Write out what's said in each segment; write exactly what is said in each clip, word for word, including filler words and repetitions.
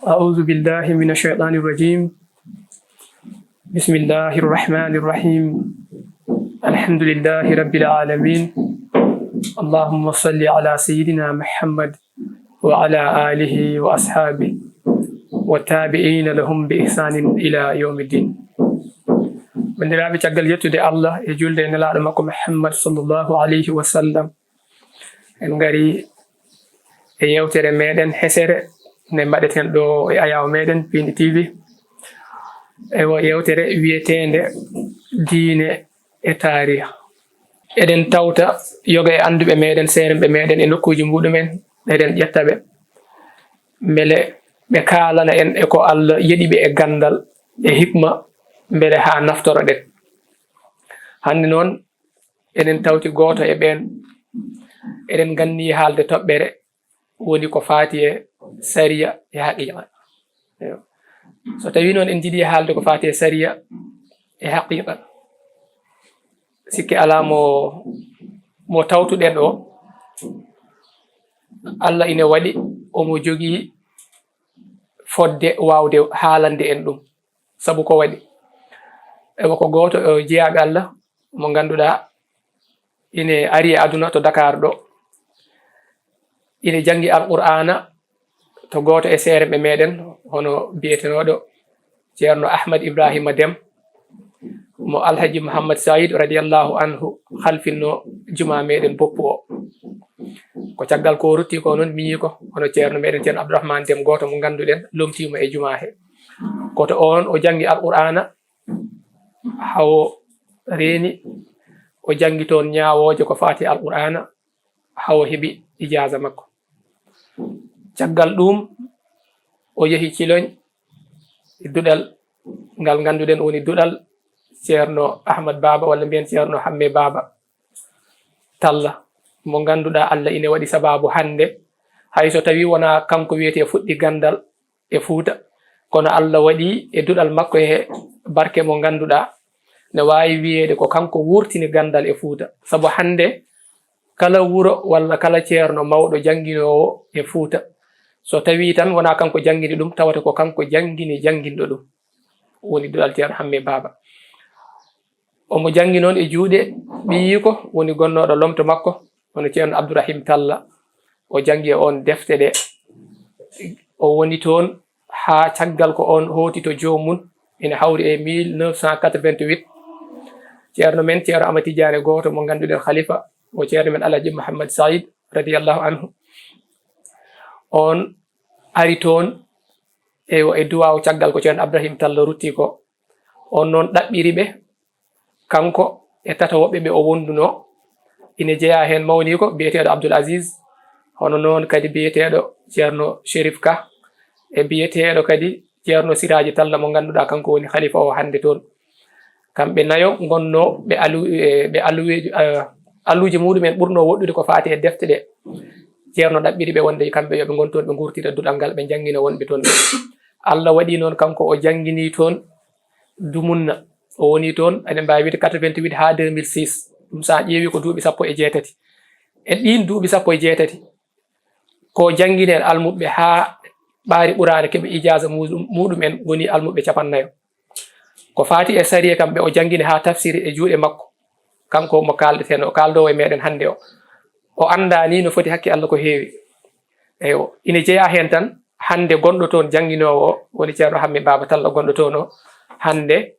أعوذ بالله من الشيطان الرجيم. بسم الله الرحمن الرحيم. الحمد لله رب العالمين. اللهم صل على سيدنا محمد وعلى آله وأصحابه والتابعين لهم بإحسان إلى يوم الدين. Banndiraaɓe, caggal yettude Allah e julde e Nelaaɗo makko Muhammad sallallahu alayhi wa sallam, en ngari e yewtere meɗen hesere nde mbaɗeten ɗo e ayaw meɗen Piindi T V. Ewo yewtere wiyeteende diine e taarih. Eɗen tawta yoga e annduɓe meɗen, seeremɓe meɗen e nokkuuji muɗumen, eɗen ƴetta ɓe mbele ɓe kaalana en e ko Allah yeɗi ɓe e ganndal e hikma, mbele haa naftoroɗen. Hannde noon, eɗen tawti gooto e ɓeen, eɗen nganni haalde toɓɓere, woni ko faati e sariya e haqiqa. Eyo. So tawii noon en njiɗi haalde ko faati e sariya e haqiqa, sikke alaa mo, mo tawtuɗen o, Allah ine waɗi omo jogii fodde waawde haalande en ɗum. Sabu ko waɗi? Ewa, ko gooto e jeyaaɓe Allah mo ngannduɗaa ine ari e aduna to Dakar ɗo. Ine janngi Alqur'aana to gooto e seeremɓe meɗen, hono biyetenooɗo Ceerno Ahmad Ibrahima Dem, mo Alhaji Muhammad Said radiyallahu anhu halfinno juma meɗen Boppu o. Ko caggal ko rutti ko noon miñi ko, hono ceerno meɗen Ceerno Abdourahmane Dem, gooto mo ngannduɗen, lomtiima e juma he. Koto oon o janngi Alqur'aana, hawo reeni, o janngi toon ñaawooje ko faati Alqur'aana, hawo heɓi ijaaza makko. Caggal ɗum, o yehi Ciloñ e duɗal ngal ngannduɗen woni duɗal Ceerno Ahmad Baaba, walla mbiyen Ceerno Hamme Baaba Talla, mo ngannduɗaa Allah ine waɗi sabaabu hannde, hay so tawii wonaa kanko wiyetee fuɗɗi ganndal e Fuuta, kono Allah waɗi e duɗal makko he barke mo ngannduɗaa ne waawi wiyeede ko kanko wurtini ganndal e Fuuta. Sabu hannde kala wuro walla kala ceerno mawɗo jannginoowo e Fuuta, so tawii tan wonaa kanko janngini ɗum, tawata ko kanko janngini jannginɗo ɗum. Woni duɗal Ceerno Hamme Baaba. Omo janngi noon e juuɗe ɓiyiiko woni gonnooɗo lomto makko, hono Ceerno Abdourahim Talla. O janngi e oon defte ɗe. O woni toon haa caggal ko oon hooti to joomum, ina hawri e mille neuf cent quatre-vingt-huit. Ceerno men, Ceerno Amad Tijaani gooto mo ngannduɗen khalifa, o ceerno men Alhaji Muhammad Said, radiyallahu anhu. Oon ari toon, eywa, e duwaaw caggal ko Ceerno Abdourahim Talla rutti ko. Oon noon ɗaɓɓiri ɓe, kanko e tata woɓɓe ɓe o wondunoo. Ine jeyaa heen mawniiko biyeteeɗo Abdoul Aziz, hono noon kadi biyeteeɗo Ceerno Chérif Ka, e biyeteeɗo kadi Ceerno Siraaji Talla mo ngannduɗaa kanko woni khalifa o hannde toon. Kamɓe nayo ngonnoo ɓe alu-, e, ɓe alluweeji, eh, alluuje muɗumen ɓurnoo woɗɗude ko faati e defte ɗe. Ceerno ɗaɓɓiri ɓe wonde kamɓe yo ɓe ngon toon, ɓe nguurtira duɗal ngal, ɓe njanngina wonɓe toon ɓe. Allah waɗi noon kanko o jannginii toon dumunna. O woni toon, eɗen mbaawi wiide quatre-vingt-huit haa deux mille six. Ɗum so a ƴeewi ko duuɓi sappo e jeetati. E ɗiin duuɓi sappo e jeetati, ko janngini en almuɓɓe haa ɓaari ɓuraana keɓe ijaaza muɗum-, muɗum en ngoni almuɓɓe capannayo. Ko faati e sariya kam ɓe o janngini haa tafsiri e juuɗe makko. Kanko mo kaaldeten o, kaaldoowo e meɗen hannde o. O anndaa ni no foti hakke Allah ko heewi. Eywa, ina jeyaa heen tan, hannde gonɗo toon jannginoowo o, woni Ceerno Hamme Baaba Talla gonɗo toon o, hannde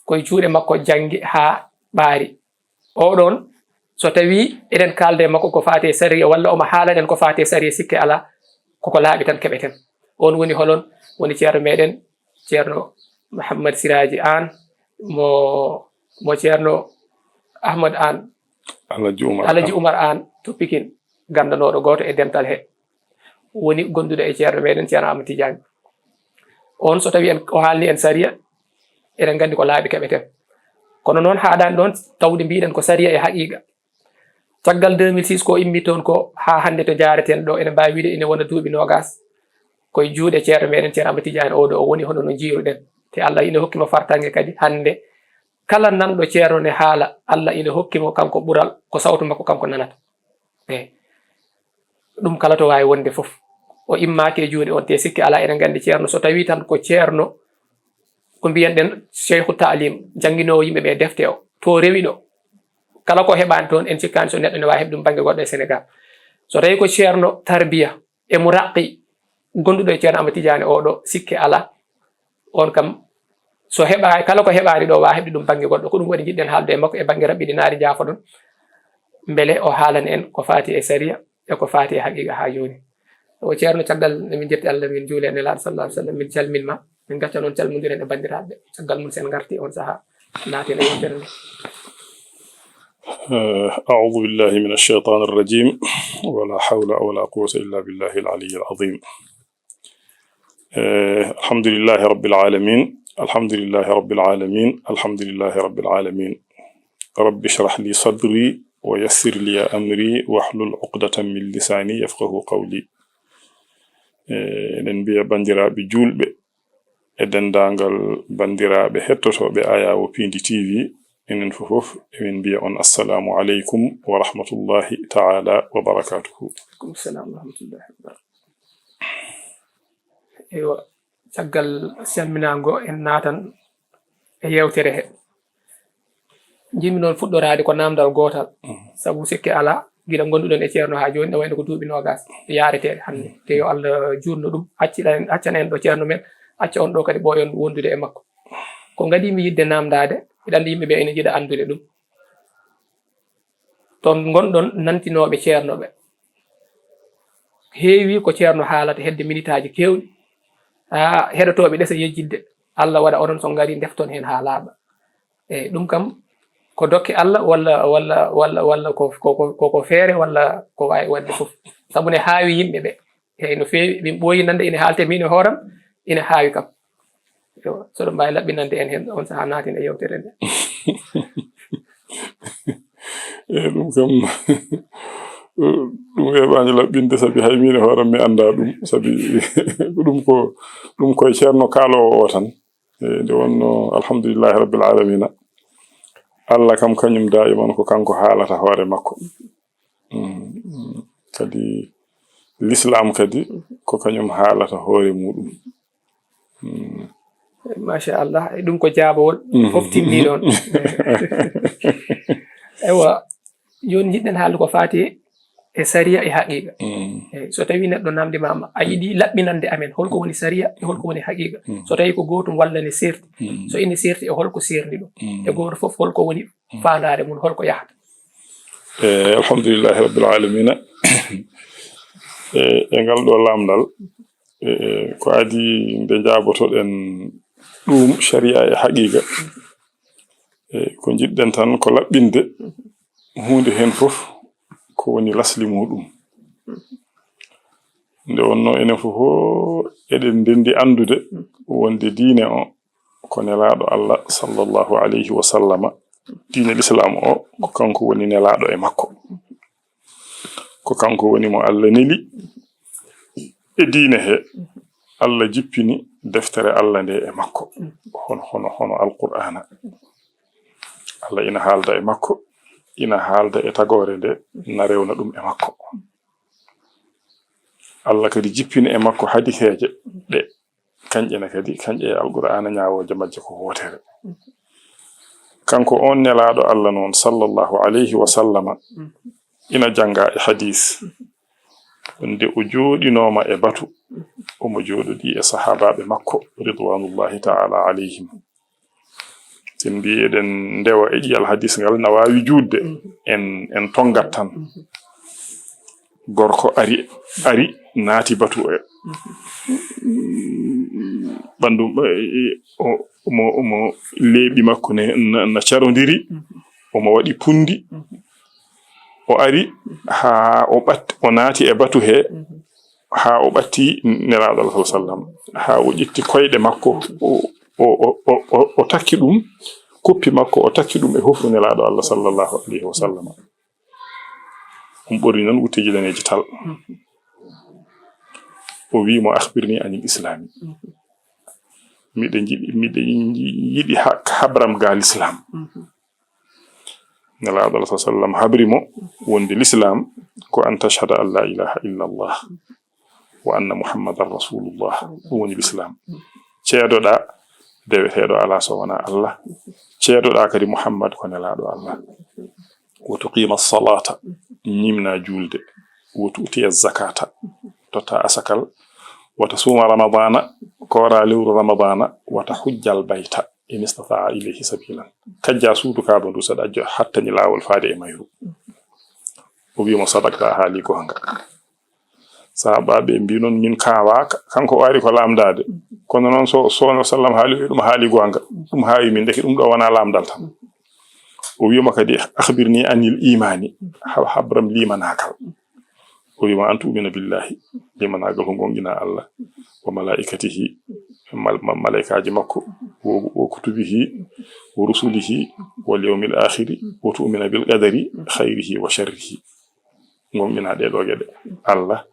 koye juuɗe makko janngi haa ɓaari. Oɗon, so tawii eɗen kaalda e makko ko faati e sariya, walla omo haalanen ko faati e sariya, sikke alaa, koko laaɓi tan keɓeten. On woni holon? Woni ceerno meɗen, Ceerno Muhammad Siraaji Aan, mo, mo Ceerno Ahmad Aan, Alhaji Umar Alhaji Aan. Umar Aan to Pikin, ganndanooɗo gooto e dental he. Woni gonduɗo e ceerno meɗen, Ceerno Ahmad Tidiane. On, so tawii en, o haalni en sariya, eɗen nganndi ko laaɓi keɓeten. Kono noon, haaɗaani ɗoon, tawde mbiɗen ko sariya e haqiiqa. Caggal deux mille six, ko immi toon ko haa hannde to njaareten ɗo, ene mbaawi wiide ene wona duuɓi noogas. Koye juuɗe ceerno meɗen, Ceerno Ahmad Tidiane, oɗo o woni hono no njiiruɗen. Te Allah ina hokki mo fartaŋŋe kadi hannde. Kala nanɗo ceerno ne haala, Allah ina hokki mo kanko ɓural, ko sawtu makko kanko nanata. Eey. Ɗum kala to waawi wonde fof. O immaaki e juuɗe on, te sikke alaa, eɗen nganndi Ceerno, so tawii tan ko Ceerno, ko mbiyen ɗen Cheikhu Taalim, jannginoowo yimɓe ɓe defte o, to rewiɗo. Kala ko heɓaani toon, en cikkaani so neɗɗo ne waawi heɓde ɗum bannge goɗɗo e Senegaal. So tawii ko Ceerno Tarbiya e Muraqqi, gonduɗo e Ceerno Ahmad Tijaani o ɗo, sikke alaa. On kam, so heɓaani, kala ko heɓaani ɗo, waawi heɓde ɗum bannge goɗɗo. Ko ɗum waɗi njiɗɗen haalde e makko e bannge raɓɓiɗinaari, njaafoɗon. Mbele o haalana en ko faati e sariya e ko faati e haqiiqa haa jooni. O Ceerno, caggal nde min njetti Allah, min njuuli e Nelaaɗo sallallahu alaihi wasallam, min calmin ma, min ngacca noon calmondiren e banndiraaɓe. Caggal mum, sen ngarti on sahaa, naaten e yewtere nde. Eh, أعوذ بالله من الشيطان الرجيم. ولا حول ولا قوة إلا بالله العلي العظيم. Eh, الحمد لله رب العالمين. الحمد لله رب العالمين. الحمد لله رب العالمين. رب اشرح لي صدري ويسر لي أمري واحلل عقدة من لساني يفقه قولي. Eh, eɗen mbiya banndiraaɓe juulɓe e denndaangal banndiraaɓe hettotooɓe Ayaawo Piindi T V, enen fof fof emin mbiya on assalamu aleykum wa rahmatullahi taala wa barakatuhu. Aleykum salam wa rahmatullahi wa barakatuhu. Eywa, caggal salminaango, en naatan e yewtere he. Njiɗmi noon fuɗɗoraade ko naamndal gootal, sabu sikke alaa, gila ngonduɗon e Ceerno haa jooni, ne wayno ko duuɓi noogaas yaareteeɗe hannde. Te yo Allah juutnu ɗum, accana en, accana en ɗo Ceerno men, acca on ɗo kadi ɓooyon wondude e makko. Ko ngadii mi yiɗde naamndaade, mbiɗa anndi yimɓe ɓe ene njiɗa anndude ɗum. Toon ngonɗon nantinooɓe Ceerno ɓe. Heewi ko Ceerno haalata hedde minitaaji keewɗi. Haa heɗotooɓe ɗesa yejjitde. Allah waɗa onon so ngari ndefton heen haa laaɓa. Eyi, ɗum kam ko dokke Allah walla, walla, walla, walla ko, ko, ko, ko, ko feere walla ko waawi waɗde fof. Sabu ne haawi yimɓe ɓe. Eyi, no feewi, min ɓooyi nande ina haalte min e hooram, ina haawi kam. Yo, so ɗum mbaawi laɓɓinande en heen, on sahaa naaten e yewtere nde. Eyi, ɗum kam, ɗum weeɓaani laɓɓinde, sabi hay min e hooram mi anndaa ɗum, sabi ko ɗum ko, ɗum koye Ceerno kaaloowo o tan. Eyi, nde wonnoo, alhamdulillahi rabbil aalamina, Allah kam kañum daa'iman ko kanko haalata hoore makko. Mm, mm. Kadi lislaam kadi ko kañum haalata hoore muɗum. Mm. Machallah, e ɗum ko jaabawol. Mhm. Fof timmi ɗon. Eywa, jooni njiɗɗen haalde ko faati e sariya e haqiiqa. Mm. Eyi, so tawi neɗɗo namdi ma, a yiɗi laɓɓinande amen, holko woni sariya e holko woni haqiiqa? Mm. So tawi ko gootum walla ne serti. Mm. So ene serti, e holko serni ɗum? Mm. E gooto fof holko woni faandaare mum, holko yahata? E, alhamdulillahi rabbil alamina. E, e ngal ɗo lamndal, e, e, ko adi nde njaabotoɗen ɗum, sharia e haqiqa, e, ko njiɗɗen tan ko laɓɓinde huunde heen fof ko woni lasli muɗum. Nde wonno enen fof eɗen ndendi anndude wonde diine o ko nelaaɗo Allah sallallahu alayhi wa sallama. Diine Lislaam o ko kanko woni nelaaɗo e makko. Ko kanko woni mo Allah neli e diine he. Allah jippini deftere Allah nde e makko. Hono, hono, hono Alqur'aana. Allah ina haalda e makko, ina haalda e tagoore nde, na rewna ɗum e makko. Allah kadi jippini e makko hadiseeje ɗe, kanƴe ne kadi, kanƴe e Alqur'aana ñaawooje majje ko wootere. Kanko on nelaaɗo Allah noon, sallallahu alayhi wa sallama, ina jannga e hadis. Nde o jooɗinooma e batu, omo jooɗodii e sahaabaaɓe makko, ridwanullahi ta'ala alayhim. Sen mbiyi eɗen ndewa e ƴiyal hadis ngal, na waawi juutde, en, en tonngat tan. Gorko ari, ari, naati batu e ɓanndu, e, o, omo, omo leeɓi makko ne, na, na carondiri, omo waɗi punndi. O ari haa o ɓat-, o naati e batu he, haa o ɓatti Nelaaɗo Allah sallallahu alaihi wasallam, haa o ƴetti koyɗe makko, o, o, o, o, o, o takki ɗum, koppi makko, o takki ɗum e hofru Nelaaɗo Allah sallallahu alaihi wasallam. Ɗum ɓorni noon wutteeji daneeji tal. O wi'i mo, "Akhbirni anil islami." Miɗen jiɗi, miɗen yiɗi ha-, habram ga l'islam. Nelaaɗo Allah sallallahu alaihi wasallam habri mo wonde l'islam ko an tashhada an la ilaha illa Allah. Wa anna Muhammadan Rasulullah, ɗum woni Lislaam. Ceedoɗaa deweteeɗo alaa so wonaa Allah, ceedoɗaa kadi Muhammad ko nelaaɗo Allah. Wa tuqima salata, ñimna juulde. Wa tu'tiya zakata, totta asakal. Wa tasuma ramadana, koora lewru ramadana. Wa tahujjal bayta in istata'a ilayhi sabilan. Kajja suudu Kaaba ndu saɗa jo hattani laawol faade e mayru. O wi'i mo, "Sadaqta, a haali goonga." Sahaabaaɓe mbi noon, "Min kaawaaka." Kanko o ari ko laamdaade. Kono noon so, so no sallam haali, o wi'i ɗum haali goonga. Ɗum haawi min, ndeke ɗum ɗo wonaa laamdal tan. O wi'i mo kadi, "Akhbirni anil imani." Ha-, habram limanaagal. O wi'i mo, "An tu'mina billahi." Limanaagal ko goonɗina Allah. Wa malaikatihi, mal-, ma-, malaikaaji makko. Wa, wa kutubihi, wa rusulihi, wal yawmil akhiri, wa tu'mina bil qadari khayrihi wa sharrihi. Goonɗina ɗee ɗoo geɗe. Allah,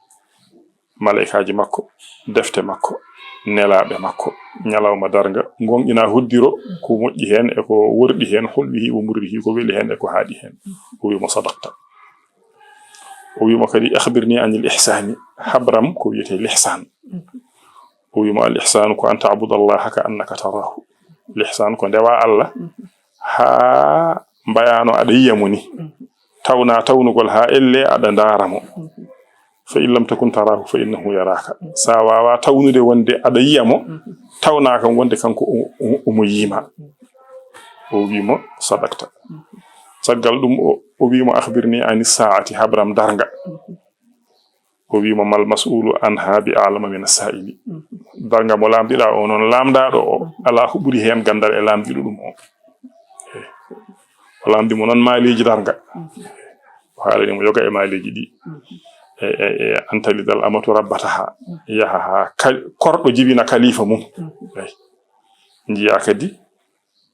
malaikaaji makko, defte makko, nelaaɓe makko, ñalawma darnga, goonɗina hoddiro ko moƴƴi heen e ko worɗi heen, hulwihi wa murrihi, ko weli heen e ko haaɗi heen. O wi'i mo, "Sadaqta." O wi'i mo kadi, "Akhbirni anil ihsani." Habram ko wiyetee lihsan. O wi'i mo, "Al ihsanu ko an ta'buda Allaha ka annaka tarahu." Lihsan ko ndewa Allah haa mbayano aɗa yiya mo ni. Tawna tawnugol haa elle aɗa ndaara mo. "Fa in lam takun tarahu fa innahu yaraka." Sa waawa tawnude wonde aɗa yiya mo, tawna kam wonde kanko o, o, omo yiima. O wi'i mo, "Sadaqta." Caggal ɗum o, o wi'i mo, "Akhbirni ani sa'ati." Habram darnga. O wi'i mo, "Mal mas'ulu anha bi a'lama min as-sa'ili." Darnga mo laamdiɗa o noon, laamdaɗo o, alaa ko ɓuri heen ganndal e laamdiɗo ɗum o. O laamdi mo noon maaleeji darnga. O haalani mo yoga e maaleeji ɗi. E, e, e, "An talidal amatu rabbataha." Yaha haa kal-, korɗo jibina kalifa mum. Eyi. Njiya kadi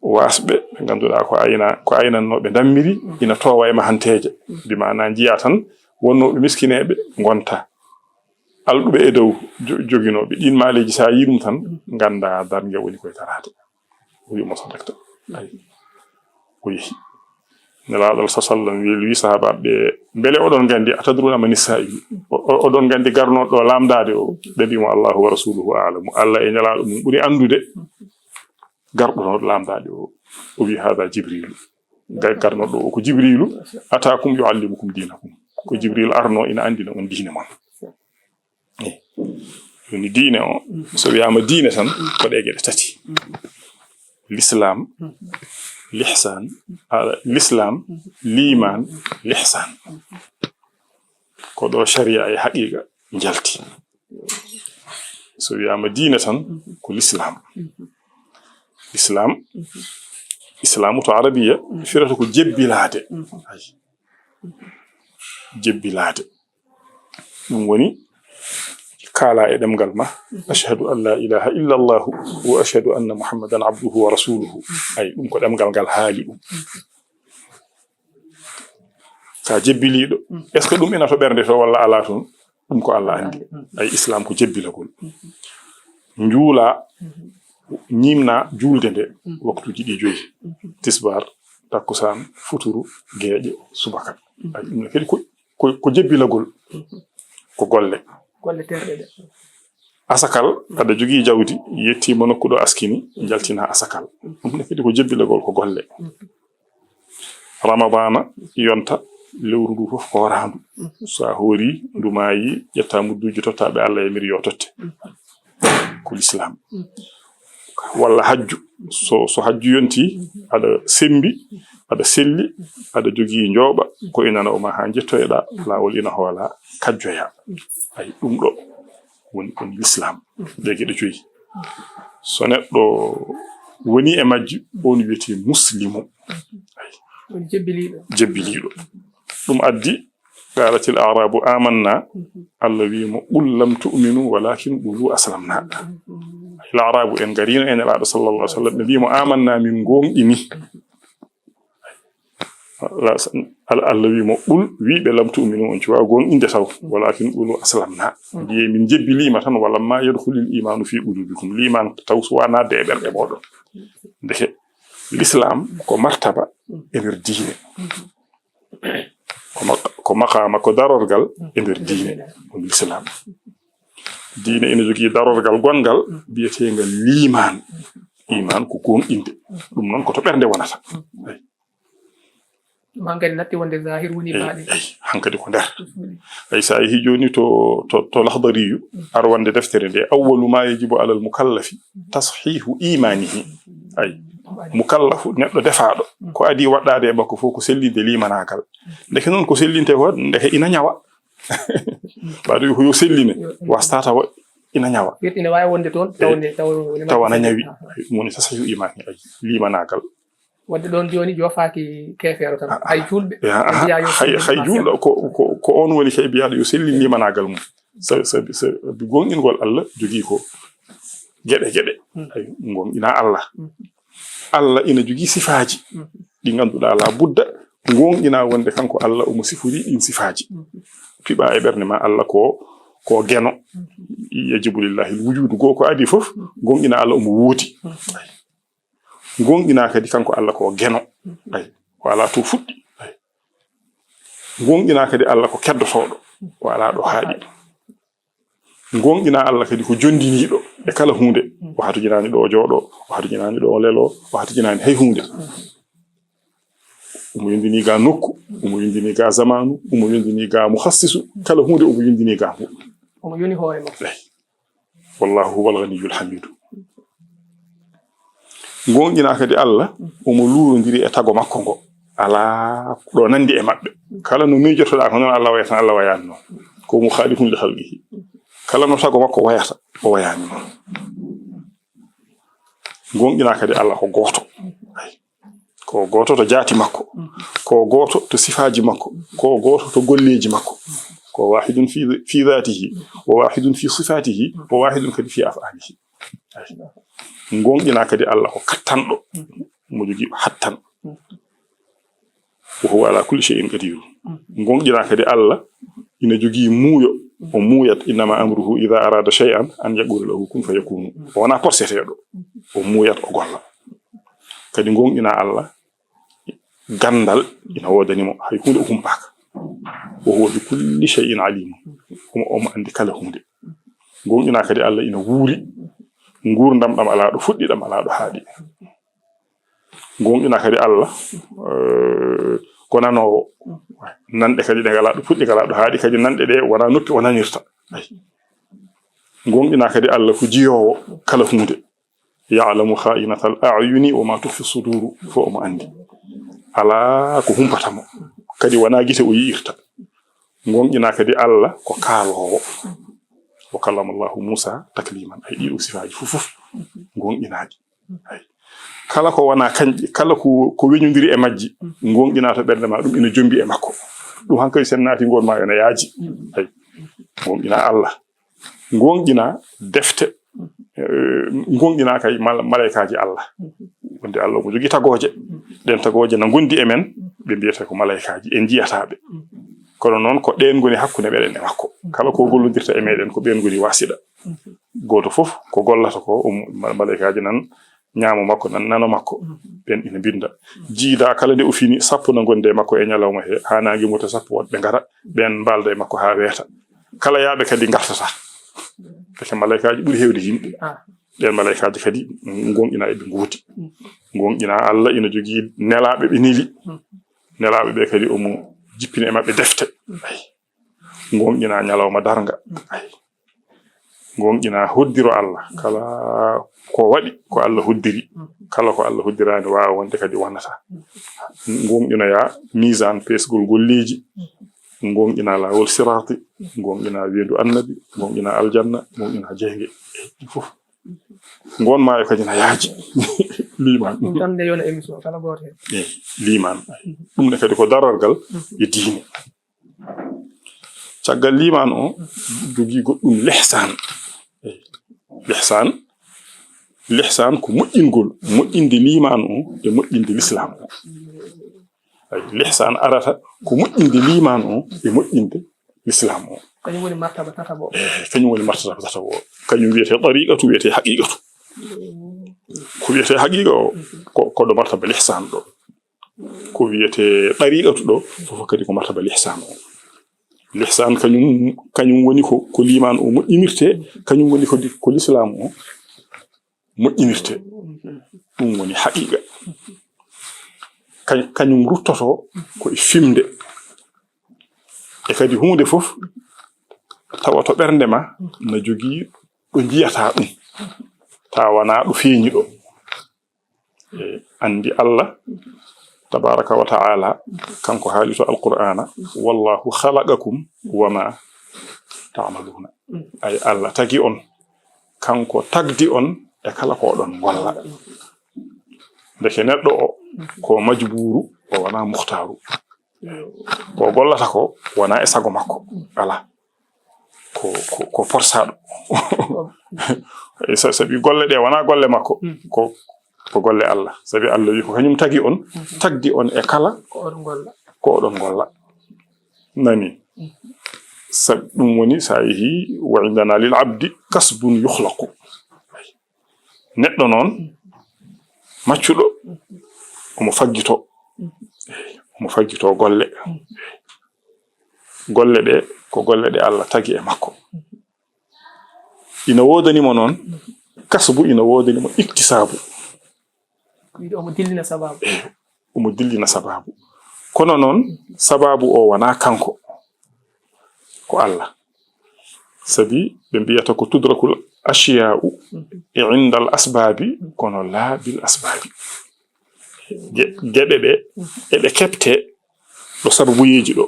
waasɓe ɓe ngannduɗaa ko ayna-, ko aynannooɓe ndammiri, ina toowa e mahanteeje. Bi maanaa njiya tan wonnooɓe miskineeɓe ngonta. Alɗuɓe e dow jo-, joginooɓe ɗiin maaleeji, so a yii ɗum tan, ngannda darnge woni koye taraade. O wi'i mo, "Sadaqta." Ayi. O yehi. Nelaaɗo sa sallam wi, wi sahaabaaɓe ɓe, "Mbele oɗon nganndi, atadruna mani sa'il? O-, o-, oɗon nganndi garnooɗo ɗo laamdaade o?" Ɓe mbi mo, "Allahu wa rasuluhu a'lamu." Allah e Nelaaɗo mum ɓuri anndude garɗo ɗo laamdaade o. O wi, "Hada Jibrilu." Ga-, garnoɗo o ko Jibrilu. "Atakum yuallimukum dinakum." Ko Jibril arno ina anndina on diine mon. Eh. Woni diine o, so wiyaama diine tan, ko ɗe geɗe tati. L'islam, lihsan, a, l'islam, liman, lihsan. Ko ɗo sharia e haqiqa njalti. So wiyaama diine tan, ko l'islam. Islam, islamu to arabiya, firata ko jebbilaade. Ay. Jebbilaade. Ɗum woni, kaala e ɗemngal ma, "Ashhadu an la ilaha illa Allahu wa ashhadu anna Muhammadan abduhu wa rasuluhu." Ay, ɗum ko ɗemngal ngal haali ɗum. Ka jebbiliiɗo. Est-ce que ɗum ina to ɓernde to walla alaa toon? Ɗum ko Allah anndi. Ay, Islam ko jebbilagol. Njuula, ñiimna juulde nde, waktuuji ɗi joyi. Tisbaar, takkusaan, futuru, geeƴe, subaka. Ay, ɗum ne kadi ko, ko, ko jebbilagol. Ko golle. Golle terɗe ɗe. Asakal, aɗa jogii jawdi, yettiima nokku ɗo askini, njaltina asakal. Ɗum ne kadi ko jebbilagol, ko golle. Ramadaana yonta, lewru ndu fof kooraandu. So a hoori, ndu maayi, ƴetta mudduuji, totta ɓe Allah yamiri yo totte. Ko l'islam. Walla hajju. So, so hajju yonti, aɗa sembi, aɗa selli, aɗa jogii njooɓa, ko ina nawa ma haa njettoyoɗaa, laawol ina hoola, kajjoya. Ay, ɗum ɗo woni, woni l'islam. Ɗe geɗe joyi. So neɗɗo woni e majji, on wiyete muslimu. Ay. Woni jebbiliiɗo. Jebbiliiɗo. Ɗum addi, "Qalatil a'rabu amanna." Allah wi mo, "Qul lam tu'minu, walakin qulu aslamna." Al a'rabu en ngarino e Nelaaɗo sallallahu alaihi wasallam, ɓe mbi mo, "Amanna, min goonɗini." Al-, Al-, Allah wi mo, "Qul", wi ɓe, "Lam tu'minu", on cuwa goonɗinde taw, "walakin qulu aslamna." Mbiye, "Min jebbiliima tan, walamma yadkhulil imanu fi qulubikum." Liimaan taw suwa naatde e ɓerɗe mooɗon. Ndeke, l'islam ko martaba e nder diine. Ko maq-, ko maqaama, ko darorgal e nder diine, ko l'islam. Diine ina jogii darorgal gonngal, mm, biyeteegal liimaan. Iman ko goonɗinde. Ɗum noon ko to ɓernde wonata. Mm. Eyi. Ɗum hankadi natti wonde zahir woni, eyi, baaɗi. Eyi, hankadi ko nder. Ɗum woni. Eyi, so a yehii jooni to, to, to Lahdariyu, mm, ar wonde deftere nde, "Awwalu ma yajibu alal mukallafi tashihu imanihi." Eyi. Ɗum adii. Mukallafu, neɗɗo defaaɗo, mm, ko adii waɗɗaade e makko fof ko sellinde limanaagal. Ndeke noon ko sellinte ko, ndeke ina ñawa. Ɓaade yo, yo selline, yo, wasta tawa ina ñawa. Ina waawi wonde toon, tawa, eyi, ne, tawa woni tawa ana ñawi. Aha. Ɗum woni tashihu imani, eyi, limanaagal. Wadde ɗoon jooni jofaaki keefeero tan. Ah, hay juulɓe, ah, ɓe mbiyaa yo hay, sellin hay juulɗo ko, ko, ko oon woni kay mbiyaaɗo yo sellin limanaagal mum. Sa-, sa-, sa-, sabi goonɗingol Allah jogii ko geɗe, geɗe. Hmm. Hay, goonɗina Allah. Hmm. Allah ina jogii sifaaji, mhm, ɗi ngannduɗaa la budda goonɗina wonde kanko Allah omo siforii ɗiin sifaaji. Mhm. Piɓa e ɓernde ma Allah ko, ko geno. Mhm. Yajibu lillahi wujudu goo ko adii fof, mhm, goonɗina Allah omo woodi. Mhm. Goonɗina kadi kanko Allah ko geno. Mhm. Ay, o alaa to fuɗɗi. Ay. Goonɗina kadi Allah ko keddotooɗo, o alaa ɗo haaɗi. Goonɗina Allah kadi ko jonndiniiɗo e kala huunde. O hatojinaani ɗo o jooɗo, o hatojinaani ɗo o lelo, o hatojinaani hay huunde. Omo yondini ga nokku, omo yondini ga zamanu, omo yondini ga mukhassisu, kala huunde omo yondini ga mum. Omo yoni hoore makko. Eyi. Wallahu huwal ghaniyyul hamidu. Goonɗina kadi Allah, omo luurondiri e tago makko ngo. Alaa ɗo nanndi e maɓɓe. Kala no miijotoɗaa ko noon Allah wayata, Allah wayaani noon. Ko mukhalifun li khalqihi. Kala no tago makko wayata, o wayaani noon. Goonɗina kadi Allah ko gooto. Ko gooto to jaati makko. Ko gooto to sifaaji makko. Ko gooto to golleeji makko. Ko wahidun fi, fi dhatihi, wa wahidun fi sifatihi, wa wahidun kadi fi af'alihi. Goonɗina kadi Allah ko kattanɗo, mo jogii hattan. Wa huwa ala kulli shay'in qadir. Goonɗina kadi Allah ina jogii muuyo, o muuyat, innama amruhu idha arada shay'an an yaqula lahu kun fayakunu. O wonaa porseteeɗo, o muuyat, o golla. Kadi goonɗina Allah, ganndal ina woodani mo, hay huunde o humpaaka. Wa huwa bi kulli shay'in alim. Omo, omo anndi kala huunde. Goonɗina kadi Allah ina wuuri, nguurndam ɗam alaa ɗo fuɗɗi, ɗam alaa ɗo haaɗi. Goonɗina kadi Allah, eh, ko nanoowo. Nanɗe kadi ɗe ngalaa ɗo fuɗɗi, ngalaa ɗo haaɗi, kadi nanɗe ɗe wonaa noppi o nanirta. Ay. Goonɗina kadi Allah ko jiyoowo kala huunde. Ya'lamu kha'inatal a'yuni wa ma tukhfi suduru. Fof omo anndi. Alaa ko humpata mo. Kadi wonaa gite o yi'irta. Goonɗina kadi Allah ko kaaloowo. Wa kallama Allahu Musa takliman. Ay, ɗiɗo sifaaji fof, fof goonɗinaaɗi. Ay. Kala ko wonaa kanƴe, kala ko, ko weñondiri e majji, goonɗina to ɓernde ma, ɗum ina jombi e makko. Ɗum hankadi sen naati ngoon ma ene yaaji. Ay. Goonɗina Allah. Goonɗina defte, eh, goonɗina kay mal-, malaykaaji Allah. Wonde Allah omo jogii tagooje. Ɗeen tagooje na ngondi e men, ɓe mbiyata ko malaykaaji, en njiyataa ɓe. Kono noon ko ɗeen ngoni hakkunde meɗen e makko. Kala ko gollondirta e meɗen ko ɓeen ngoni wasiɗa. Gooto fof ko gollata ko, um, ma-, malaykaaji nan ñaamo makko, nan nano makko. Ɓeen ina mbinnda. Jiida kala nde o fini, sappo na ngondi e makko e ñalawma he, haa naange muta sappo woɗɓe ngara, ɓeen mbaalda e makko haa weeta. Kala yaaɓe kadi ngartata. Parce que malaykaaji ɓuri heewde yimɓe. Ah. Ɓeen malaykaaji kadi goonɗina eɓe ngoodi. Goonɗina Allah ina jogii nelaaɓe ɓe neli. Nelaaɓe ɓe kadi omo jippini e maɓɓe defte. Ay. Goonɗina ñalawma darnga. Ay. Goonɗina hoddiro Allah. Kala ko waɗi ko Allah hoddiri. Kala ko Allah hoddiraani waawa wonde kadi wonata. Goonɗinoya misaan peesgol golleeji. Goonɗina laawol siraati. Goonɗina weendu annabi. Goonɗina aljanna. Goonɗina jeynge. Ɗum fof. Ngoon maayo kadi na yaaji. Liimaan. Ɗum tan nde yona émission kala gooto heen. Eey, liimaan. Ɗum ne kadi ko darorgal e diine. Caggal liimaan o, jogii goɗɗum lihsaan. Eey, lihsaan, lihsaan ko moƴƴingol, moƴƴinde liimaan o e moƴƴinde lislaam o. Ay, lihsaan arata ko moƴƴinde liimaan o e moƴƴinde lislaam o. Kañum woni martaba tataɓo. Eh, kañum woni martaba tataɓo o. Kañum wiyetee tariqatu, wiyetee haqiqatu. Ko wiyetee haqiqa o, ko, ko ɗo martaba lihsaan ɗo. Ko wiyetee tariqatu ɗo, fof kadi ko martaba lihsaan o. Lihsan kañum, kañum woni ko, ko liimaan o moƴƴinirte, kañum woni ko, ko lislaam o moƴƴinirte. Ɗum woni haqiiqa. Kañ-, kañum ruttoto ko e fimde. E kadi huunde fof tawa to ɓernde ma na jogii ɗo njiyata ɗum, tawa wonaa ɗo feeñi ɗo. E, anndi Allah tabaraka wa ta'ala, kanko haali to Alqur'aana, "Wallahu khalaqakum wa ma ta'maluna." Ay, Allah tagi on, kanko tagdi on e kala ko oɗon ngolla. Ndeke neɗɗo o, ko majbuuru, o wonaa muhtaaru. Ko gollata ko wonaa e sago makko. Alaa. Ko, ko, ko forsaaɗo. Sa-, sabi golle ɗe wonaa golle makko. Ko, ko golle Allah. Sabi Allah wi ko kañum tagi on, tagdi on e kala ko oɗon ngolla. Ko oɗon ngolla. Nani? Sabi ɗum woni, sa yehi, "Wa indana lil abdi kasbun yukhlaqu." Neɗɗo noon, maccuɗo, omo faggito. Omo faggito golle. Golle ɗe, ko golle ɗe Allah tagi e makko. Ina woodani mo noon, kasbu, ina woodani mo iktisaabu. Wiide omo dillina sabaabu. Eey, omo dillina sabaabu. Kono noon, sabaabu o wonaa kanko. Ko Allah. Sabi ɓe mbiyata ko tudrakul ashiya'u e indal asbaabi, kono laa bil asbaabi. Ge-, geɗe ɗe, eɗe keɓte ɗo sababuyeeji ɗo.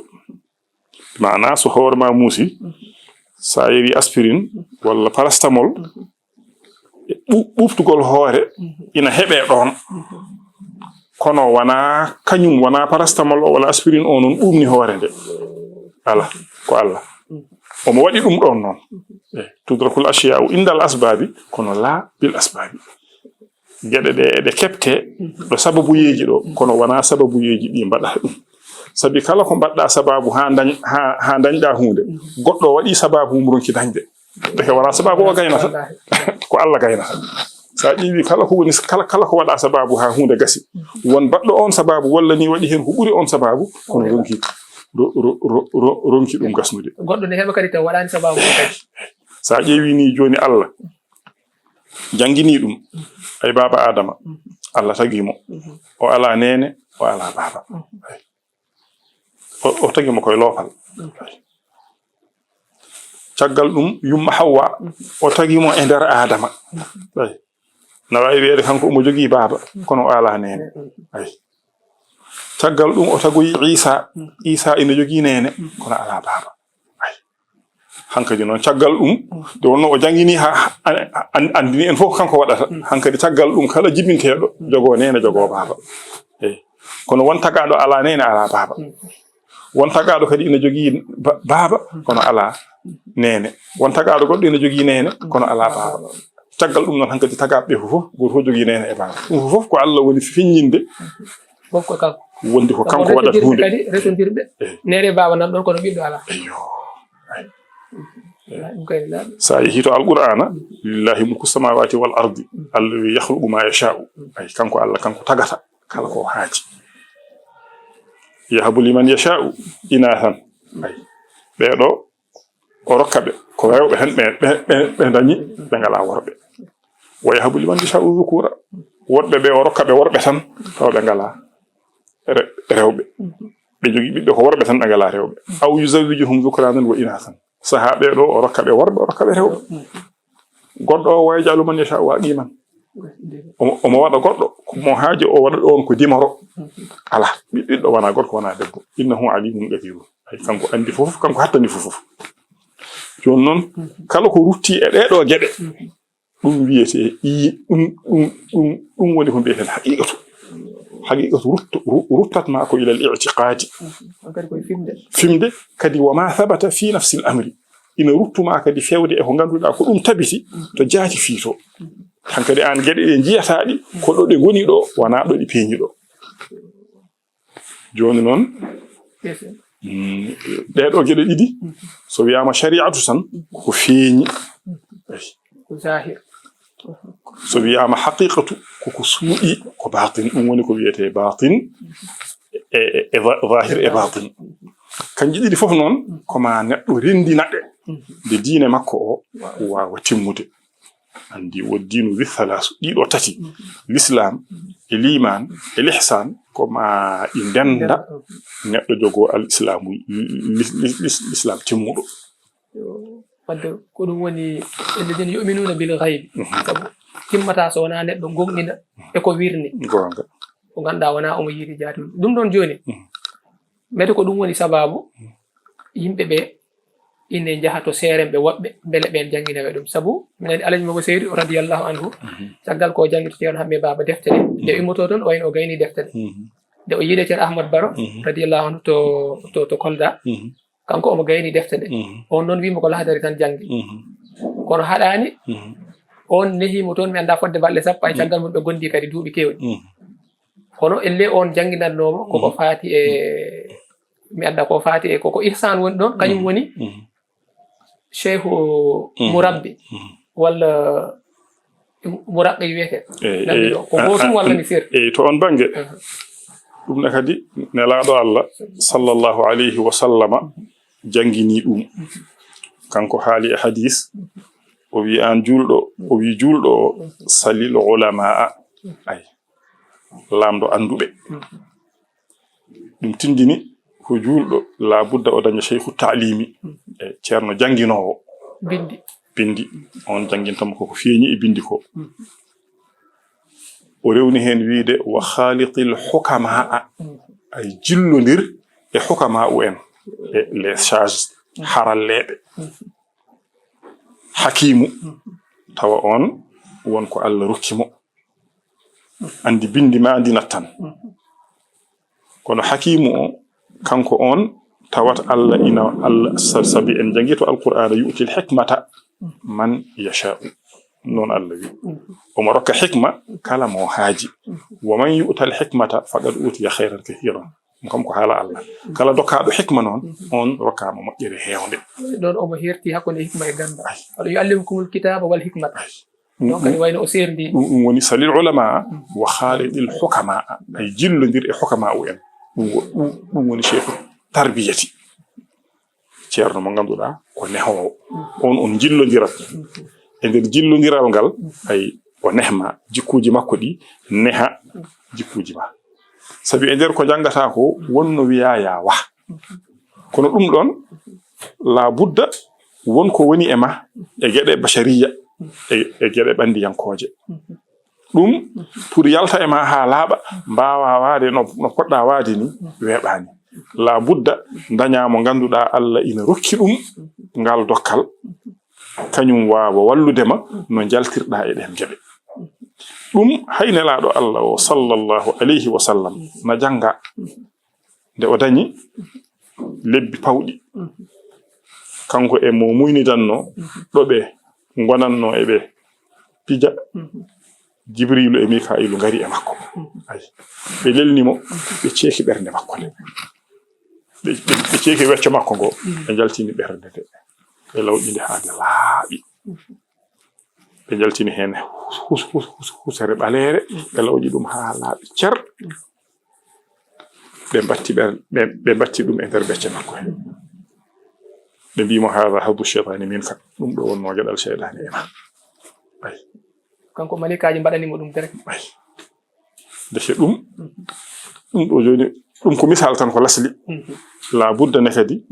Maanaa, so hoore ma muusi, so a yari aspirine walla paracétamol, ɓu-, ɓuuɓtugol hoore ina heɓee ɗoon. Kono wonaa kañum, wonaa paracétamol o walla aspirine o noon ɓuuɓni hoore nde. Alaa, ko Allah. Omo waɗi ɗum ɗoon noon. E, tudrakul ashiya'u indal asbaabi, kono laa bil asbaabi. Geɗe ɗe eɗe keɓte ɗo sababuyeeji ɗo, kono wonaa sababuyeeji ɗi mbaɗata ɗum. Sabi kala ko mbaɗɗa sababu haa ndañ-, haa, haa ndañɗa huunde, goɗɗo waɗi sababu mum ronki dañde. Ndeke wonaa sababu o gaynata. Ko Allah gaynata. Sa ƴeewi kala ko woni, kala, kala ko waɗa sababu haa huunde gasi, won baɗɗo on sababu walla ni waɗi heen ko ɓuri on sababu, kono ronki, ro-, ro-, ro-, ro-, ronki ɗum gasnude. Goɗɗo ne heɓa kadi taw waɗaani sababu o kadi. Sa ƴeewi ni jooni Allah janngini ɗum, ay baaba Adama, Allah tagi mo. O alaa neene, o alaa baaba. O, o tagi mo koye loopal. Caggal ɗum, yumma Hawwa, o tagi mo e nder Adama. Ay. Na waawi wiyeede kanko omo jogii baaba, kono o alaa neene. Ay. Caggal ɗum, o tagoyi Iisa. Iisa ina jogii neene, kono alaa baaba. Ay. Hankadi noon, caggal ɗum, nde wonno o janngini ha, an-, an-, anndini en fof ko kanko waɗata. Hankadi caggal ɗum, kala jibinteeɗo, jogoo neene, jogoo baaba. Eey. Kono won tagaaɗo alaa neene, alaa baaba. Won tagaaɗo kadi ina jogii ba-, baaba, kono alaa neene. Won tagaaɗo goɗɗo ina jogii neene, kono alaa baaba. Caggal ɗum noon, hankadi tagaaɓe ɓe fof, gooto fof jogii neene e baaba. Ɗum fof ko Allah woni feññinde. Fof ko kanko. Wonde ko kanko waɗata huunde. Kadi resondirɓe. Eey. Neene e baaba nan ɗoon, kono ɓiɗɗo alaa. Eyyo. Ay. Ɗum kay laaɓi. So a yehii to Alqur'aana, "Lillahi mulku samawati wal ardi." Allah wi, "Yakhluqu ma yasha'u." Ay, kanko Allah, kanko tagata kala ko haaji. "Yahabu liman yasha'u inathan." Ay. Ɓeeɗo, o rokka ɓe ko rewɓe tan, ɓe, ɓe, ɓe, ɓe ndañi, ɓe ngalaa worɓe. "Wa yahabu liman yasha'u dhukura." Woɗɓe ɓe, o rokka ɓe worɓe tan, tawa ɓe ngalaa re-, rewɓe. Ɓe jogii ɓiɓɓe ko worɓe tan, ɓe ngalaa rewɓe. "Aw yuzawwijuhum dhukranan wa inathan." Sahaa ɓee ɗo, o rokka ɓe worɓe, o rokka ɓe rewɓe. Goɗɗo o, "Wa yaj'alu man yasha'u aqiman." Omo, omo waɗa goɗɗo, ko mo haaji o waɗa ɗoon ko dimoro. Alaa, ɓi-, ɓiɗɗo wonaa gorko, wonaa debbo. "Innahu alimun qadirun." Ay, kanko anndi fof, kanko hattani fof fof. Jooni noon, kala ko rutti e ɗee ɗo geɗe, ɗum wiyetee, i-, ɗum, ɗum, ɗum, ɗum woni ko mbiyeten haqiqatu. Haqiqatu rutto-, ru-, ruttat ma ko ilal i'tiqadi. Hankadi koye fimde. Fimde, kadi wa ma thabata fi nafsil amri. Ina ruttuma kadi fewde e ko ngannduɗaa ko ɗum tabiti to jaati fii to. Hankadi aan geɗe ɗe njiyata ɗi, ko ɗo ɗe ngoni ɗo, wonaa ɗo ɗi peeñi ɗo. Jooni noon, mm, ɗee ɗo geɗe ɗiɗi, so wiyaama shari'atu tan, ko feeñi. Eyi. Ko zahir. So wiyaama haqiqatu, ko ko suuɗi, ko batin. Ɗum woni ko wiyetee batin e, e, e va-, zahir e batin. Kanji ɗiɗi fof noon, ko ma neɗɗo renndina ɗe, nde diine makko o waawa timmude. Anndi wo diinu wi thalaasu, ɗiɗo tati, l'islam, e liman, e lihsan, ko ma ɗi ndennda, neɗɗo jogo al islamu, li-, li-, li-, li-, l'islam timmuɗo. Wadde ko ɗum woni, alladhina yu'minuna bil ghaybi. Sabu timmata so wonaa neɗɗo gomɗina e ko wirni. Goonga. Ko ganduɗa wonaa omo yiiri jaati mum. Ɗum ɗoon jooni, mbete ko ɗum woni sababu yimɓe ɓe ine njaha to seeremɓe woɓɓe, mbele ɓeen janngina ɓe ɗum. Sabu minen Alaji Mabo Seydi radiyallahu anhu, caggal ko janngi to Ceerno Hammet Baaba deftere, nde o immotoo toon, o wayno o gayni deftere. Nde o yiide Ceerno Ahmad Baro radiyallahu anhu to, to, to Kolda, kanko omo gayni defte ɗe. On noon wiimo ko Lahdari tan janngi. Kono haɗaani, on nehiimo toon, mi anndaa fodde balɗe sappo, ay caggal mum ɓe ngondi kadi duuɓi keewɗi. Kono ellee on jannginatnoomo koko faati e, mi anndaa ko faati e, koko ihsan woni ɗoon, kañum woni Cheikhu Murabbi walla Murabbi wiyetee. Eyi, Namdi eyi, ɗo, ko gootum walla mi sirri? Eyi, to on bannge, ɗum ne kadi Nelaaɗo Allah, sallallahu alayhi wa sallama, janngini ɗum. Kanko haali e hadis, o wi aan juulɗo, o wi juulɗo o, "Salil ulamaa." Ay, laamɗo annduɓe. Ɗum tindini ko juulɗo, laabudda o daña sheykhu taalimi, e ceerno jannginoowo. Binndi. Binndi. On janngintamo koko feeñi e binndi ko. O rewni heen wiide, "Wa khaalitil hukamaa." Ay, jillondir e hukamaa en, e les sages, haralleeɓe. Hakiimu, tawa on won ko Allah rokki mo. Anndi binndi ma ndi nattan. Kono hakiimu o, kanko on tawat Allah ina, Allah sa-, sabi en janngi to Alqur'aana, "Yu'til hikmata man yasha'u." Noon Allah wi. Omo rokka hikma kala mo haaji. "Wa man yu'tal hikmata faqad utiya khayran kathiran." Ɗum kam ko haala Allah. Kala dokkaaɗo hikma noon, on rokkaama moƴƴere heewnde. Ɗoon omo herti hakkunde hikma e ganndal. Aɗo yu'allimukumul kitaaba wal hikmata. Ɗum kadi wayno o seerndi. Ɗum, ɗum woni, "Salil ulamaa wa khaalitil hukamaa." Ay, jillondir e hukamaa en. Ɗum wo-, ɗum, ɗum woni sheikhu tarbiyati. Ceerno mo ngannduɗaa ko nehoowo. On, on jillondirat. E nder jillondiral ngal, ay, o nehma jikkuuji makko ɗi, neha jikkuuji ma. Sabi e nder ko njanngataa ko, wonno wiyaa yaa wah. Kono ɗum ɗoon, laabudda won ko woni e ma e geɗe bashariya, e, e geɗe ɓanndiyankooje. Ɗum, pour yalta e ma haa laaɓa, mbaawaa waade no, no poɗɗaa waade ni, weeɓaani. Laabudda ndañaa mo ngannduɗaa Allah ina rokki ɗum ngal dokkal, kañum waawa wallude ma no njaltirɗaa e ɗeen geɗe. Ɗum, hay Nelaaɗo Allah o, sallallahu alayhi wa sallam, na jannga. Nde o dañi lebbi pawɗi, kanko e mo muynidanno, ɗo ɓe ngonanno e ɓe pija, Jibriilu e Mikaa'iilu ngari e makko. Ay, ɓe lelni mo, ɓe ceeki ɓernde makko nde. Ɓe, ɓe, ɓe ceeki wecco makko ngo, ɓe njaltini ɓernde nde. Ɓe lawƴi nde haa nde laaɓi. Ɓe njaltini heen hus-, hus-, hus-, husere ɓaleere, ɓe lawƴi ɗum haa laaɓi cer. Ɓe mbatti ɓer-, ɓe, ɓe mbatti ɗum e nder becce makko he. Ɓe mbii mo, "Haadha haddu sheytaani minka." Ɗum ɗo wonnoo geɗal seyɗaani e ma. Ay. Kanko malaykaaji mbaɗani mo ɗum direct. Ay. Ndeke ɗum, ɗum ɗo jooni, ɗum ko misaal tan, ko lasli. Laabudda ne kadi,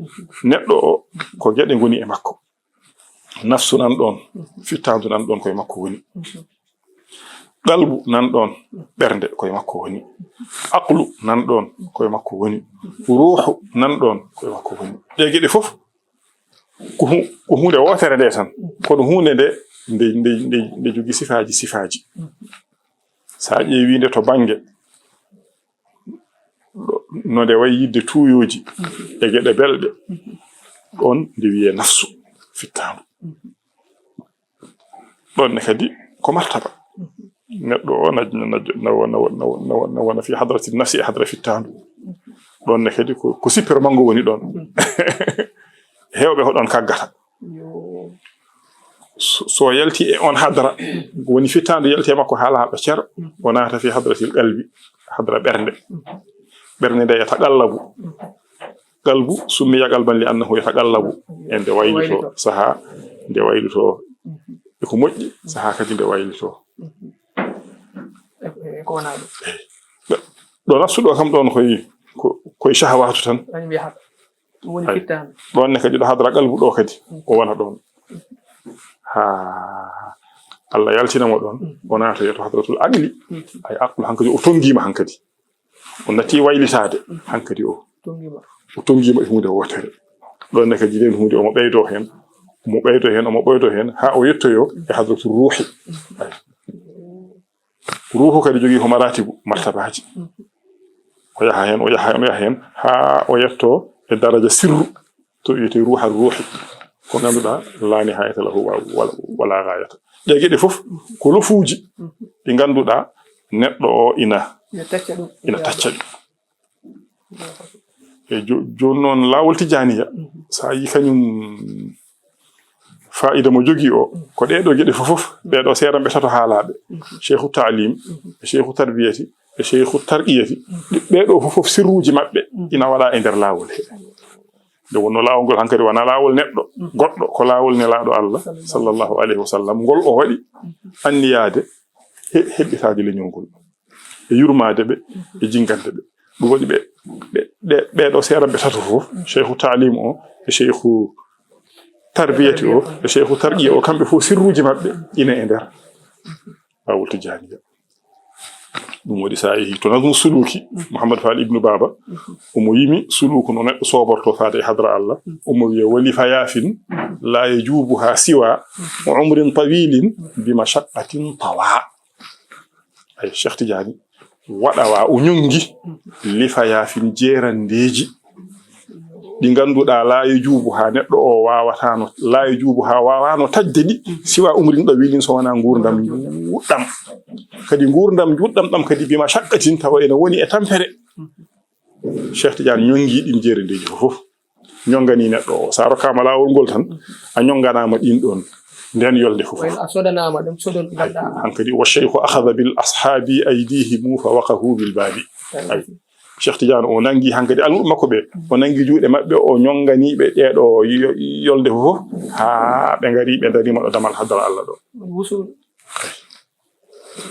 neɗɗo o, ko geɗe ngoni e makko. Nafsu nan ɗoon, fittaandu nan ɗoon, koye makko woni. Qalbu nan ɗoon, ɓernde koye makko woni. Aqlu nan ɗoon, koye makko woni. Ruuhu nan ɗoon, koye makko woni. Ɗee geɗe fof ko hu-, ko huunde wootere nde tan. Kono huunde nde, nde, nde, nde, nde jogii sifaaji, sifaaji. So a ƴeewii nde to bannge no nde wayi yiɗde tuuyooji e geɗe belɗe, ɗoon nde wiyee nafsu, fittaandu. Ɗoon ne kadi ko martaba. Neɗɗo o na, na, na, na wona fii hadrati nafsi e hadra fittaandu. Ɗoon ne kadi ko, ko sippere manngo woni ɗoon. Heewɓe ko ɗoon kaggata. So, so yalti e on hadra, woni fittaandu yalti e makko haa laaɓa cer, o naata fii hadratil qalbi, hadra ɓernde. Ɓernde nde yata qallabu. Qalbu summiya qalban li annahu yataqallabu. E nde waylito, saha nde waylito. E ko moƴƴi, saha kadi nde waylito. Ɗo nastuɗo kam ɗon koy, ko, koy shahawatu tan. Ɗon ne kadi ɗo hadra qalbu ɗo kadi, o wona ɗon. Ha Allah yaltina mo ɗon, o naata yeto hadratul aqli. Ay aqlu hankadi o tongima hankadi. O natti waylitaade hankadi o. O tongima e huunde wootere. Ɗon ne kadi nden huunde omo ɓeydo heen, omo ɓeydo heen, omo ɓeydo heen, haa o yettoyo e hadratu ruuhi. Ay. Ruuhu kadi jogii ko maratibu, martabaaji. O yaha heen, o yaha heen, o yaha heen, haa o yetto e daraja sirru. To wiyete ruuha ruuhi. Ko ngannduɗaa, laa nihaayata lahu wa-, wala, wala gaayata. Ɗee geɗe fof ko lofuuji ɗi ngannduɗaa neɗɗo o ina, ina tacca ɗum. E jo-, jooni noon laawol tijjaaniya, so a yii kañum faayida mo jogii o, ko ɗee ɗoo geɗe fof, fof, ɓee ɗoo seeranɓe tato haalaaɓe, Cheikhu Taalim, e Cheikhu Tarbiyati, e Cheikhu Tarqiyati, ɓee ɗoo fof, fof sirruuji maɓɓe ina waɗa e nder laawol he. Nde wonno laawol ngol hankadi wona laawol neɗɗo goɗɗo, ko laawol nelaaɗo Allah, sallallahu alayhi wa sallam, ngol o waɗi anniyaade he-, heɓɓitaade leñol ngol. E yurmaade ɓe, e jingande ɓe. Ɗum waɗi ɓe, ɓe, ɓe, ɓee ɗoo seeranɓe tato fof, Cheikhu Taalim o, e Cheikhu Tarbiyati o, e Cheikhu Tarqiya o, kamɓe fof sirruuji maɓɓe ina e nder laawol tijjaaniya. Ɗum waɗi so a yehii to Nazmu Suluki, Mouhammad Fall Ibnu Baba, omo yimi suluku no neɗɗo sooborto faade e hadra Allah, omo wiya, "Wali fayafin la yajubuha siwa umrin tawilin bi mashaqqatin tawa." Ay, Cheikh Tidiane, waɗa wa o ñongi li fayafin jeerandeeji. Ɗi ngannduɗaa laayo juubu haa neɗɗo o waawataano, laayo juubu haa waawano taƴde ɗi, siwa umrin ɗawilin so wonaa nguurndam njuɗɗam. Kadi nguurndam njuɗɗam ɗam kadi bima shaqqatin tawa ene woni e tampere. Cheikh Tidiane ñongi ɗin jeerandeeji fof. Ñongani neɗɗo o. So a rokkaama laawol ngol tan, a ñonganaama ɗin ɗon, nden yolnde fof. Wayno a sodanaama ɗum, sodol ɗi ngannduɗaa. Hankadi, "Wa cheikhu akhadha bil ashabi aydihimu fa waqahu bil babi." Ay. Cheikh Tidiane o nangi hankadi almuɓe makko ɓe, o nangi juuɗe maɓɓe, o ñongani ɓe ɗee ɗoo yo-, yolnde fof, haa ɓe ngari, ɓe darima ɗo damal hadara Allah ɗo. Wusul.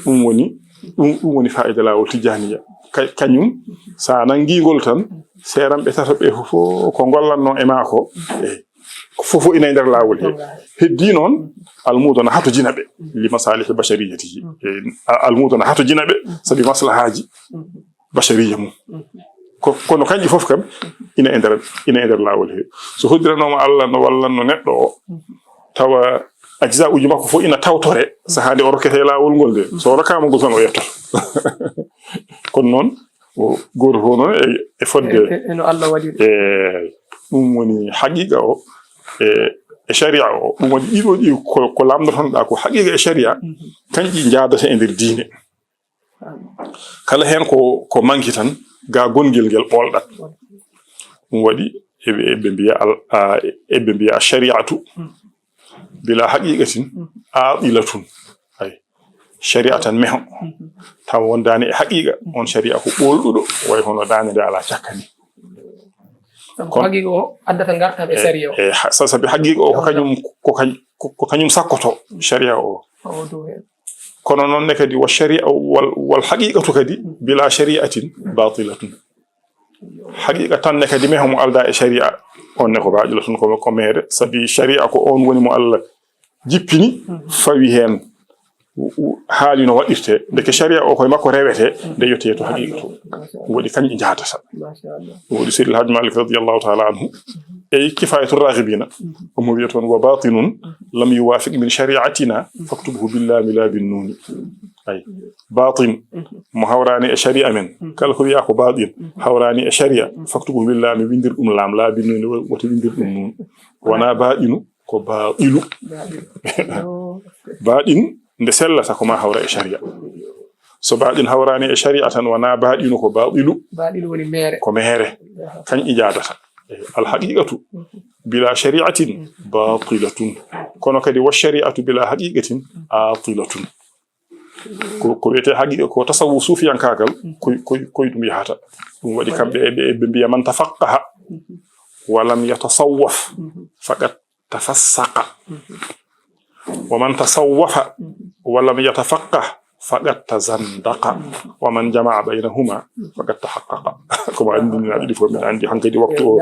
Ɗum woni, ɗum, ɗum woni faayida laawol tijjaaniya. Ka-, kañum, so a nanngii ngol tan, seeranɓe tato ɓe fof ko ngollatnoo e maa ko, eh, ko fof ina e nder laawol he. Heddii noon, almuudo na hatojina ɓe, li masalihi bashariyatihi. Eh, a-, almuudo na hatojina ɓe, sabi maslahaaji bashariya mum. Ko, kono kanƴi fof kam, ina e nder, ina e nder laawol he. So hoddiranooma Allah no wallanno neɗɗo o, tawa ajza'uuji makko fof ina tawtore, sahaa nde o rokkete laawol ngol nde. So o rokkaama ngol tan o yettoto. Kono noon, o gooto fof noon e, e fodde. E, e, e no Allah waɗiri. E, ɗum woni haqiqa o, e, e sharia o. Ɗum waɗi ɗiɗo ɗi ko, ko lamndotonɗaa ko haqiqa e sharia, kanƴi njaadata e nder diine. Kala heen ko, ko manki tan, ga gongel ngel ɓolɗat. Ɗum waɗi eɓe, eɓe mbiya al-, a, eɓe mbiya shari'atu bila haqiqatin atilatun. Ay, shari'a tan meho. Tawa wondaani e haqiqa, on shari'a ko ɓolɗuɗo, way hono daande nde ala cakkani. Sabu ko haqiqa o addata ngartam e shari'a o. E, e, ha-, sa-, sabi haqiqa o ko kañum, ko kañ-, ko, ko kañum sakkoto shari'a o. O dow heen. Kono noon ne kadi, wa shari'a wal, wal haqiqatu kadi, bila shari'atin batilatun. Haqiqa tan ne kadi, meho mo alda e shari'a, on ne ko batilatun, ko, ko meere, sabi shari'a ko on woni mo Allah jippini, fawi heen, u-, u-, haali no waɗirte. Ndeke shari'a o koye makko rewete, nde yottee to haqiqatu. Ɗum waɗi kañƴe njaadata. Ɗum waɗi Seydi El Hadj Malick radiyallahu ta'ala anhu, e Kifayatu Raghibina, omo wiya toon, "Wa batinun lam yuwafiq min shari'atina, faktubhu bil lami la bin nuni." Ay, batin, mo hawrani e shari'a men, kala ko wiya ko batin, hawrani e shari'a, faktubhu bil lami, windir ɗum lam, la bin nuni, woto windir ɗum nun. Wona baɗinu, ko baɗilu. Baɗilu. Yo. Baɗin, nde sellata ko ma hawra e shari'a. So baɗin hawrani e shari'a tan, wona baɗinu, ko baɗilu. Baɗilu woni meere. Ko meere. Aha. Kañ i jaadata. E, al haqiqatu bila shari'atin batilatun. Kono kadi wa shari'atu bila haqiqatin atilatun. Ko, ko wiyetee haqiqa, ko tasawuf suufiyankaagal, koy, koy, koy ɗum yahata. Ɗum waɗi kamɓe eɓe, eɓe mbiya, "Man tafaqqaha ولم يتصوف فقد تفسق، ومن تصوف ولم يتفقه فقد تزندق، ومن جمع بينهما فقد تحقق. Ko mo anndinaa ɗiɗi fof, mbiɗa anndi hankadi waktu o,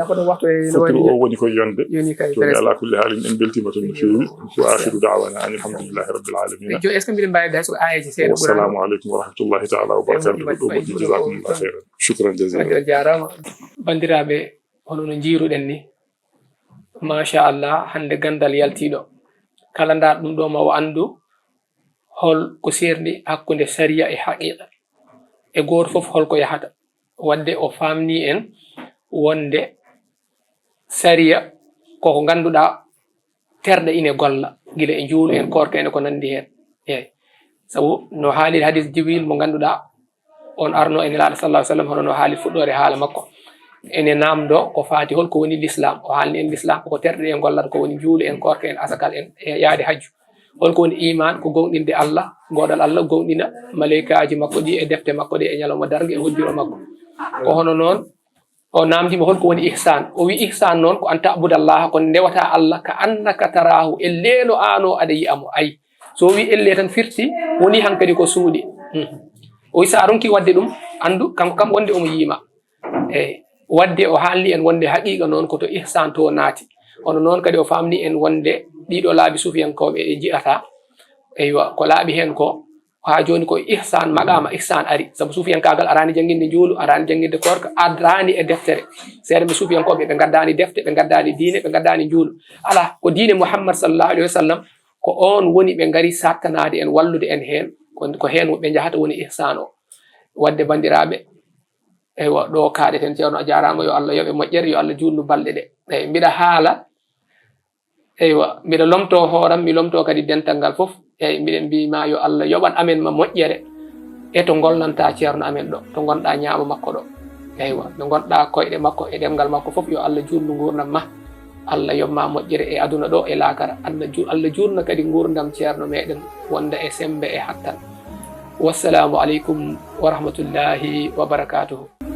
foturu o woni ko yonde. Jooni, ala kulli haalin, en mbeltiima toon no feewi. Wa akhiru da'wana anil hamdulillahi rabbil alamin. Jooni, est-ce que mbiɗa mbaawi dañde so aayeeje seeɗa? Wassalamu aleykum wa rahmatullahi taala wa barakatuh. Ɗo moƴƴi, jazakumullahu khairan. Shukran jazilan. On jaaraama. Banndiraaɓe, hono no njiiruɗen ni, machallah, hannde ganndal yaltiiɗo. Kala ndaar ɗum ɗo ma o anndu hol ko seerndi hakkunde sariya e haqiqa. E gooto fof hol ko yahata. Wadde o faamni en wonde sariya koko ngannduɗaa terɗe ine golla, gila e njuulu en, koorka en, ko nanndi heen. Eey. Sabu no haali hadis Jibril mo ngannduɗaa on arno e Nelaaɗo sallallahu alaihi wasallam, hono no haali fuɗɗoore haala makko. Ene naamndo ko faati hol ko woni l'islam. O haalni en l'islam ko terɗe ɗe ngollata, ko woni njuulu en, koorka en, asakal en, e yaade hajju. Hol ko woni iman? Ko gomɗinde Allah, goodal Allah, gomɗina maleykaaji makko ɗi e defte makko ɗe e ñalawma darnge e hojjuro makko. Ko hono noon o naamndii mo hol ko woni ihsan. O wi ihsan noon ko an ta'budallaha, ko ndewata Allah ka annaka tarahu, e leeno ano aɗa yi'a mo. Ay, so o wi elle tan firti, woni hankadi ko suuɗi. Mhm. O wi sa ronki wadde ɗum, anndu kanko kam wonde omo yiima. Eey, wadde o haalni en wonde haqiqa noon ko to ihsan to naati. Hono noon kadi o faamni en wonde ɗiɗo laabi sufiyankooɓe e ji'ata. Eywa, ko laabi heen ko, haa jooni ko ihsan maqama, ihsan ari. Sabu sufiyankaagal araani jannginde njuulu, araani jannginde koorka, araani e deftere. Seeɗa mbi sufiyankooɓe ɓe ngaddaani defte, ɓe ngaddaani diine, ɓe ngaddaani njuulu. Alaa, ko diine Muhammad sallallahu alaihi wasallam, ko oon woni ɓe ngari sattanaade en, wallude en heen. Ko, ko heen ɓe njahata woni ihsan o. Wadde banndiraaɓe, eywa, ɗo kaaɗeten, Ceerno a jaaraama, yo Allah yoɓe moƴƴere, yo Allah juutnu balɗe ɗe. Eey, mbiɗa haala, eywa, mbiɗa lomtoo hooram, mi lomtoo kadi dental ngal fof. Eey, mbiɗen mbii ma yo Allah yoɓan amen ma moƴƴere e to ngollantaa Ceerno amen ɗo, to ngonɗaa ñaamo makko ɗo. Eywa, to ngonɗaa koyɗe makko e ɗemngal makko fof, yo Allah juutnu nguurndam ma. Allah yoɓ ma moƴƴere e aduna ɗo e laakara. Allah ju-, Allah juutna kadi nguurndam Ceerno meɗen wonda e semmbe e hattan. Wassalaamu aleykum wa rahmatullahi wa barakaatuhu.